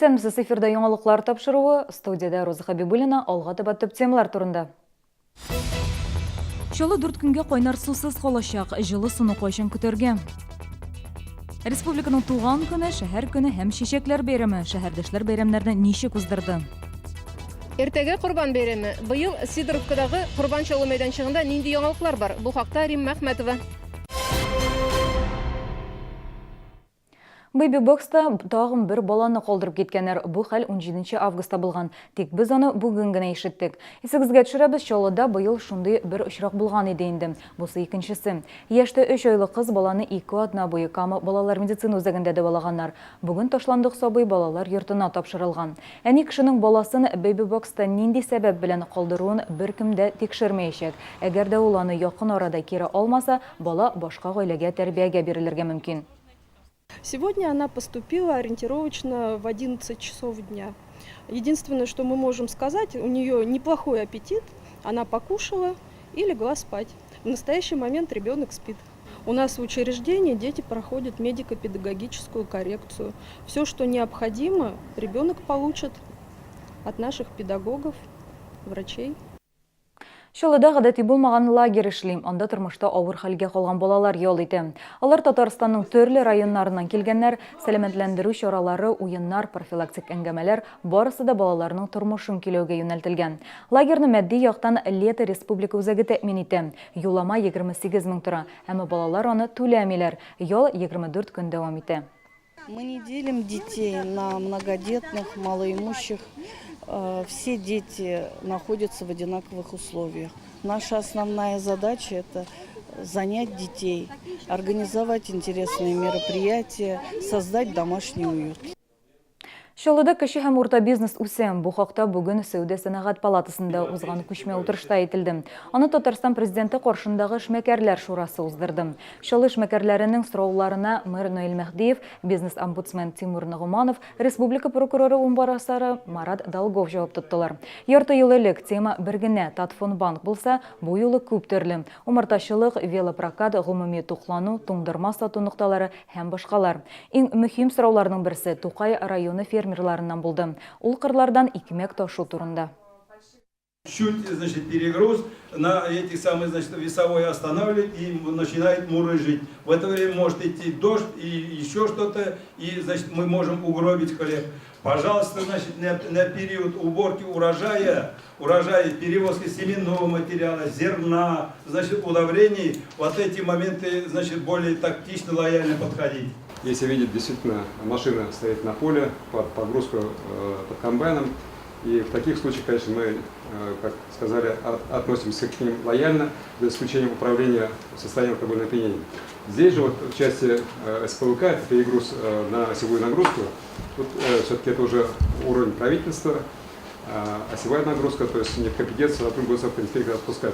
Исәнмесез, эфирда яңалыклар тапшыруы, студиядә Роза Хәбибуллина, алга таба төп темалар турында. Чаллы дүрт көнгә кайнар сусыз калачак, җылы суны кайчан көтәргә? Республиканың туган көне, шәһәр көне һәм чәчәкләр бәйрәме. Шәһәрдәшләр бәйрәмнәрне ничек уздырды? Иртәгә Корбан бәйрәме. Быел Сидоровкадагы Корбан чалу мәйданчыгында нинди яңалыклар бар? Бу хакта Римма Әхмәтова. Бэби-бокста тагын бер баланы калдырып киткәннәр. Бу хәл унҗиденче августта булган. Тик без аны бүген генә ишеттек. Исегезгә төшерәбез, Чаллыда быел шундый бер очрак булган иде инде. Бусы икенчесе. Яшьтә өч айлык кыз баланы ике атна буе Кама балалар медицина үзәгендә дәвалаганнар. Бүген ташландык сабый балалар йортына тапшырылган. Әни кешенең баласын бэби-бокста нинди сәбәп белән калдыруын беркем дә тикшермәячәк. Әгәр дә ул аны якын арада кире алмаса, бала башка гаиләгә тәрбиягә бирелергә мөмкин. Сегодня она поступила ориентировочно в 11 часов дня. Единственное, что мы можем сказать, у нее неплохой аппетит, она покушала и легла спать. В настоящий момент ребенок спит. У нас в учреждении дети проходят медико-педагогическую коррекцию. Все, что необходимо, ребенок получит от наших педагогов, врачей. Чаллыда гадәти булмаган лагерь эшли. Анда тормышта авыр хәлгә калган балалар ял итә. Алар Татарстанның төрле районнарыннан килгәннәр. Сәламәтләндерү чаралары, уеннар, профилактик әңгәмәләр, барысы да балаларның тормышын көйләүгә юнәлтелгән. Лагерьны матди яктан Лето республика үзәге тәэмин итә. Юллама 28 мең тора. Әмма балалар аны түләмиләр. Ял 24 көн дәвам итә. Мы не делим детей на многодетных, малоимущих. Э, все дети находятся в одинаковых условиях. Наша основная задача – это занять детей, организовать интересные мероприятия, создать домашний уют. Чаллыда кече һәм урта бизнес үсә. Бу хакта бүген Сәүдә-сәнәгать палатасында узган күчмә утырышта әйтелде. Аны Татарстан Президенты каршындагы эшмәкәрләр шурасы уздырды. Чаллы эшмәкәрләренең сорауларына мэр Наил Мәһдиев, бизнес-омбудсмен Тимур Ногуманов, республика прокуроры урынбасары Марат Долгов җавап тоттылар. Ярты ел элек тема бер генә, Татфондбанк булса, бу юлы күп төрле. Умартачылык, велопрокат, гомуми туклану, туңдырма сату нокталары һәм башкалар. Иң мөһим сорауларның берсе Тукай районы фермерларыннан булды. Ул кырлардан икмәк ташу турында. Чуть, значит, перегруз на этих самых, значит, весовой останавливает и начинает мурыжить. В это время может идти дождь и еще что-то, и, значит, мы можем угробить хлеб. Пожалуйста, значит, на, на период уборки урожая, урожая, перевозки семенного материала, зерна, значит, удобрений, вот эти моменты, значит, более тактично, лояльно подходить. Если видит, действительно, машина стоит на поле под погрузку под комбайном, и в таких случаях, конечно, мы, э, как сказали, относимся к ним лояльно, за исключением управления состоянием алкогольного опьянения. Здесь же вот в части э, СПВК, это перегруз э, на осевую нагрузку, тут все-таки это уже уровень правительства, осевая нагрузка, то есть не в компетенцию сотрудников госавтоинспекции отпускать.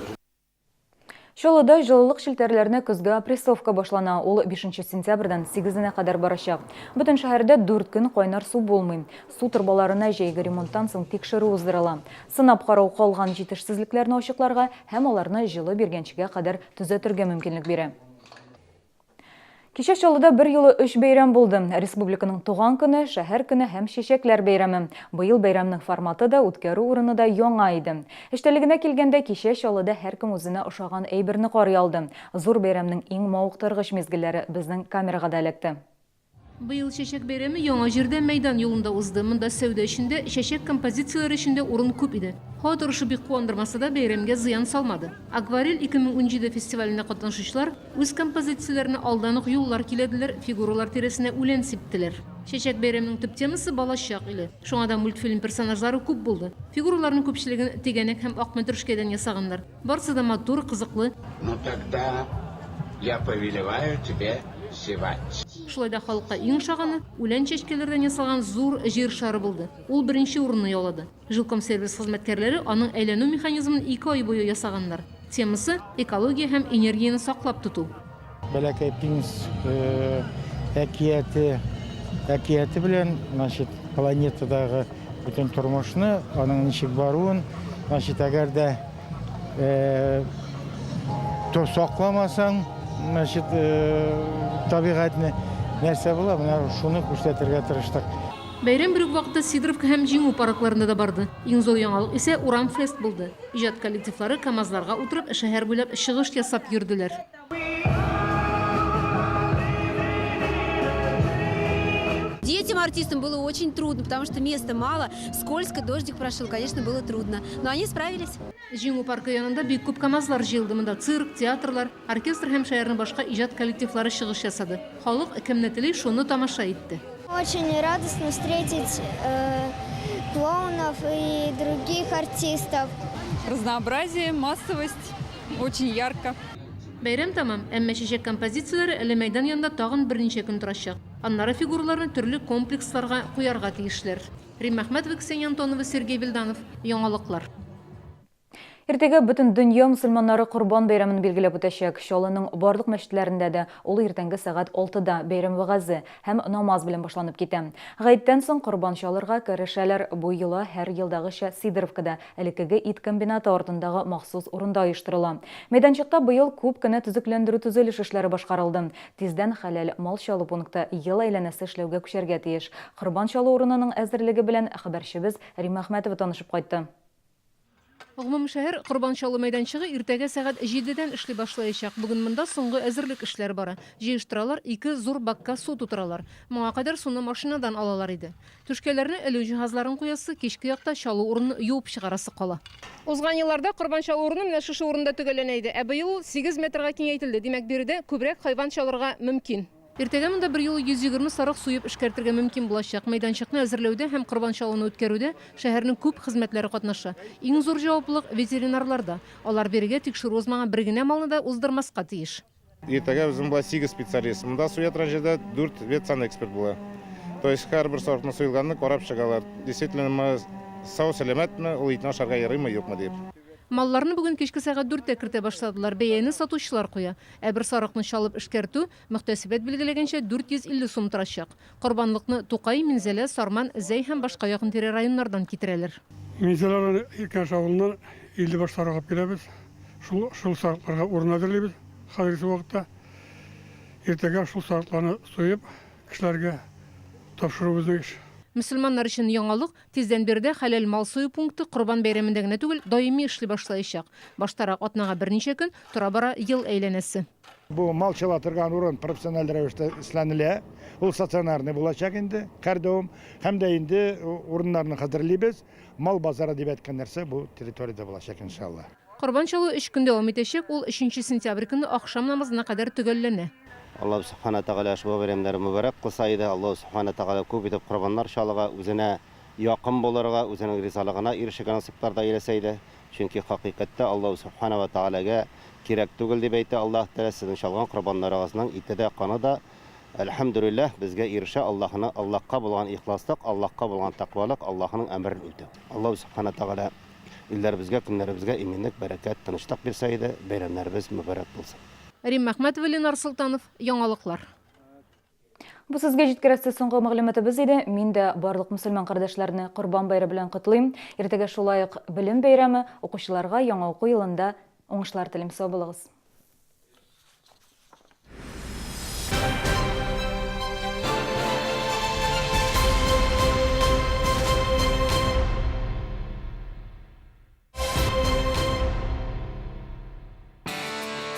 Чаллыда җылылык челтәрләренә көзге опрессовка башлана. Ул бишенче сентябрьдән сигезенә кадәр барачак. Бөтен шәһәрдә дүрт көн кайнар су булмый. Су торбаларына җәйге ремонттан соң тикшерү уздырыла. Сынап карау калган җитешсезлекләрне ачыкларга һәм аларны җылы биргәнчегә кадәр төзәтергә мөмкинлек бирә. Кичә Чаллыда бер юлы өч бәйрәм булды. Республиканың туган көне, шәһәр көне һәм чәчәкләр бәйрәме. Быел бәйрәмнең форматы да, үткәрү урыны да яңа иде. Эчтәлегенә килгәндә, кичә Чаллыда һәркем үзенә ошаган әйберне карый алды. Зур бәйрәмнең иң мавыктыргыч мизгелләре безнең камерага да эләкте. Быел чәчәк бәйрәме яңа җирдә, мәйдан юлында узды. Монда сәүдә өчен дә, чәчәк композицияләре өчен дә урын күп иде. Һава торышы бик куандырмаса да, бәйрәмгә зыян салмады. Акварель 2017 фестиваленә катнашучылар үз композицияләренә алдан ук юллар киләделәр, фигуралар тирәсенә үлән сиптеләр. Чәчәк бәйрәменең төп темасы, балачак иле. Шуңа да мультфильм персонажлары күп булды. Фигураларның күпчелеген тигәнәк һәм ак мәтрүшкәдән ясаганнар. Барысы да матур, кызыклы. Ну тогда я повелеваю тебе зевать. Шулай да халыкка иң ошаганы, үлән чәчкәләрдән ясалган зур Җир шары булды. Ул беренче урынны яулады. Жилкомсервис хезмәткәрләре аның әйләнү механизмын ике ай буе ясаганнар. Темасы, экология һәм энергияне саклап тоту. Бәләкәй принц әкияте, әкияте белән, значит, планетадагы бөтен тормышны, аның ничек баруын, значит, әгәр дә сакламасаң, значит, табигатьне, нәрсә була, менә шуны күрсәтергә тырыштык. Бәйрәм бер үк вакытта Сидоровка һәм Җиңү паркларында да барды. Иң зур яңалык исә Урам-фест булды. Иҗат коллективлары КАМАЗларга утырып шәһәр буйлап чыгыш ясап йөрделәр. Детям артистам было очень трудно, потому что места мало, скользко, дождик прошел, конечно, было трудно. Но они справились. Җиңү паркы янында бик күп КАМАЗлар җыелды. Монда цирк, театрлар, оркестр һәм шәһәрнең башка иҗат коллективлары чыгыш ясады. Халык кемне тели, шуны тамаша итте. Очень радостно встретить э, клоунов и других артистов. Разнообразие, массовость, очень ярко. Бәйрәм тәмам, әмма чәчәк композицияләре әле мәйдан янында тагын берничә көн торачак. Аннары фигураларны төрле комплексларга куярга тиешләр. Римма Әхмәтова, Ксения Антонова, Сергей Вильданов. Яңалыклар. Иртәгә бөтен дөнья мөселманнары Корбан бәйрәмен билгеләп үтәчәк. Чаллының барлык мәчетләрендә дә ул иртәнге сәгать алтыда бәйрәм вәгазе һәм намаз белән башланып китә. Гаеттән соң корбан чалырга керешәләр. Бу йола һәр елдагыча Сидоровкада, элеккеге ит комбинаты артындагы махсус урында оештырыла. Мәйданчыкта быел күп кенә төзекләндерү-төзелеш эшләре башкарылды. Тиздән хәләл мал чалу пункты ел әйләнәсе эшләүгә күчәргә тиеш. Корбан чалу урынының әзерлеге белән хәбәрчебез Римма Әхмәтова танышып кайтты. Гомумшәһәр корбан чалу мәйданчыгы иртәгә сәгать җидедән эшли башлаячак. Бүген монда соңгы әзерлек эшләре бара. Җыештыралар, ике зур бакка су тутыралар. Моңа кадәр суны машинадан алалар иде. Түшкәләрне элү җиһазларын куясы, кичке якта чалу урынын юып чыгарасы кала. Узган елларда корбан чалу урыны менә шушы урында төгәлләнә иде. Ә быел ул сигез метрга киңәйтелде. Димәк, биредә күбрәк хайван чалырга мөмкин. Иртәгә монда берьюлы 120 сарык суеп эшкәртергә мөмкин булачак. Мәйданчыкны әзерләүдә һәм корбан чалуны үткәрүдә шәһәрнең күп хезмәтләре катнаша. Иң зур җаваплылык, ветеринарларда. Алар бирегә тикшерү узмаган бер генә малны да уздырмаска тиеш. Иртәгә безнең була сигез специалист. Монда суя торган җирдә дүрт ветсанэксперт була. То есть һәрбер сарыкның суелганны карап чыгалар. Действительно мы сау-сәламәтме, ул итне ашарга ярыймы, юкмы дип. Малларны бүген кичке сәгать дүрттә кертә башладылар. Бәяне сатучылар куя. Ә бер сарыкны чалып эшкәртү, мөхтәсибәт билгеләгәнчә, 450 сум торачак. Корбанлыкны Тукай, Минзәлә, Сарман, Зәй һәм башка якын-тирә районнардан китерәләр. Минзәлә районы Иркәш авылыннан 50 баш сарык алып киләбез. Шул шул сарыкларга урын әзерлибез хәзерге вакытта. Иртәгә шул сарыкларны суеп, кешеләргә тапшыру безнең эш. Мөселманнар өчен яңалык, Тиздән биредә хәләл мал сую пункты Корбан бәйрәмендә генә түгел, даими эшли башлаячак. Баштарак атнага берничә көн, тора-бара ел әйләнәсе. Бу мал чала торган урын профессиональ рәвештә эшләнелә. Ул стационарный булачак инде, һәрдаим. Һәм дә инде урыннарны хәзерлибез. Мал базары дип әйткән нәрсә бу территориядә булачак, иншалла. Корбан чалу өч көн дәвам итәчәк, ул өченче сентябрь көнне ахшам намазына кадәр төгәлләнә. Аллаһу Сүбхәнә Тәгалә ошбу бәйрәмнәрне мөбарәк кылса иде, Аллаһу Сүбхәнә Тәгалә күп итеп корбаннар чалырга, үзенә якын булырга, үзенең ризалыгына ирешергә насыйплар да әйләсә иде. Чөнки хакыйкатьтә Аллаһу Сүбхәнә вә Тәгаләгә кирәк түгел дип әйтә Аллаһ Тәгалә, сезнең чалган корбаннарыгызның ите дә, каны да, әлхәмдүлилләһ, безгә ирешә Аллаһны, Аллаһка булган ихласлык, Аллаһка булган тәкъвалык, Аллаһының әмерен үтәү. Аллаһу Сүбхәнә Тәгалә Илләребезгә, көннәребезгә иминлек, бәрәкәт, тынычлык бирсә иде, бәйрәмнәребез мөбарәк булсын. Римма Әхмәтова, Ленар Солтанов, Яңалыклар. Бу сезгә җиткерәсе соңгы мәгълүматыбыз иде. Мин дә барлык мөселман кардәшләрне Корбан бәйрәме белән котлыйм. Иртәгә шулай ук Белем бәйрәме, укучыларга яңа уку елында уңышлар телим. Сау булыгыз.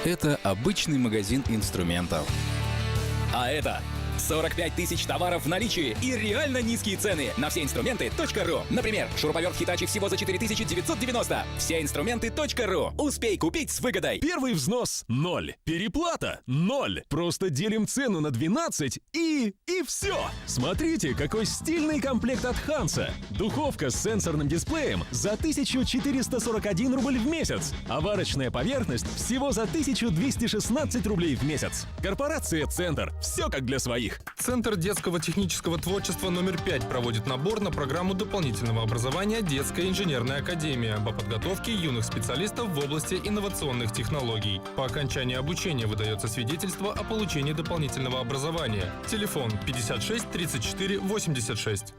Это обычный магазин инструментов. А это 45 тысяч товаров в наличии и реально низкие цены на все инструменты.ру. Например, шуруповерт Hitachi всего за 4990. Все инструменты.ру. Успей купить с выгодой. Первый взнос – ноль. Переплата – ноль. Просто делим цену на 12 и... и все. Смотрите, какой стильный комплект от Ханса. Духовка с сенсорным дисплеем за 1441 рубль в месяц. А варочная поверхность всего за 1216 рублей в месяц. Корпорация «Центр». Все как для своих. Центр детского технического творчества номер 5 проводит набор на программу дополнительного образования «Детская инженерная академия» по подготовке юных специалистов в области инновационных технологий. По окончании обучения выдается свидетельство о получении дополнительного образования. Телефон 56 34 86.